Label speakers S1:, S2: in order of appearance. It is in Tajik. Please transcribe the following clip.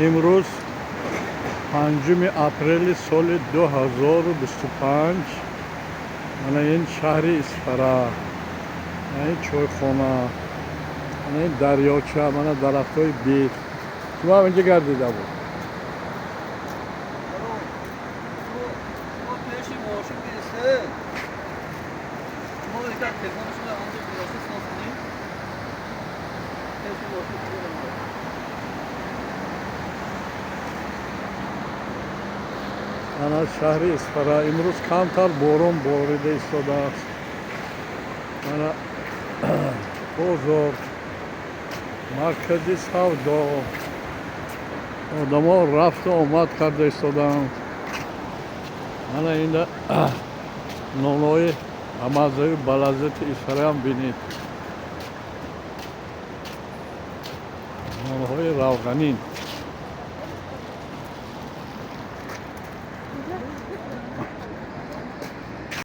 S1: Имрӯз 5 апрели соли 2025. Мана ин шаҳри Исфара, мана ин чойхона, мана ин дарёча, мана дарахтҳои бед. Шумо ҳам инҷа гардида буд?
S2: Пеши мошин гирифте. Мо як телефонашро анҷо гузошта созкунем. Пеши мошин.
S1: Ана шаҳри Исфара. Имрӯз камтар борон борида истодааст. Мана бозор, маркази савдо, одамо рафту омад карда истодаанд. Мана инда нонҳои ҳамазаю балаззати Исфараам бинед, нонҳои равғанин.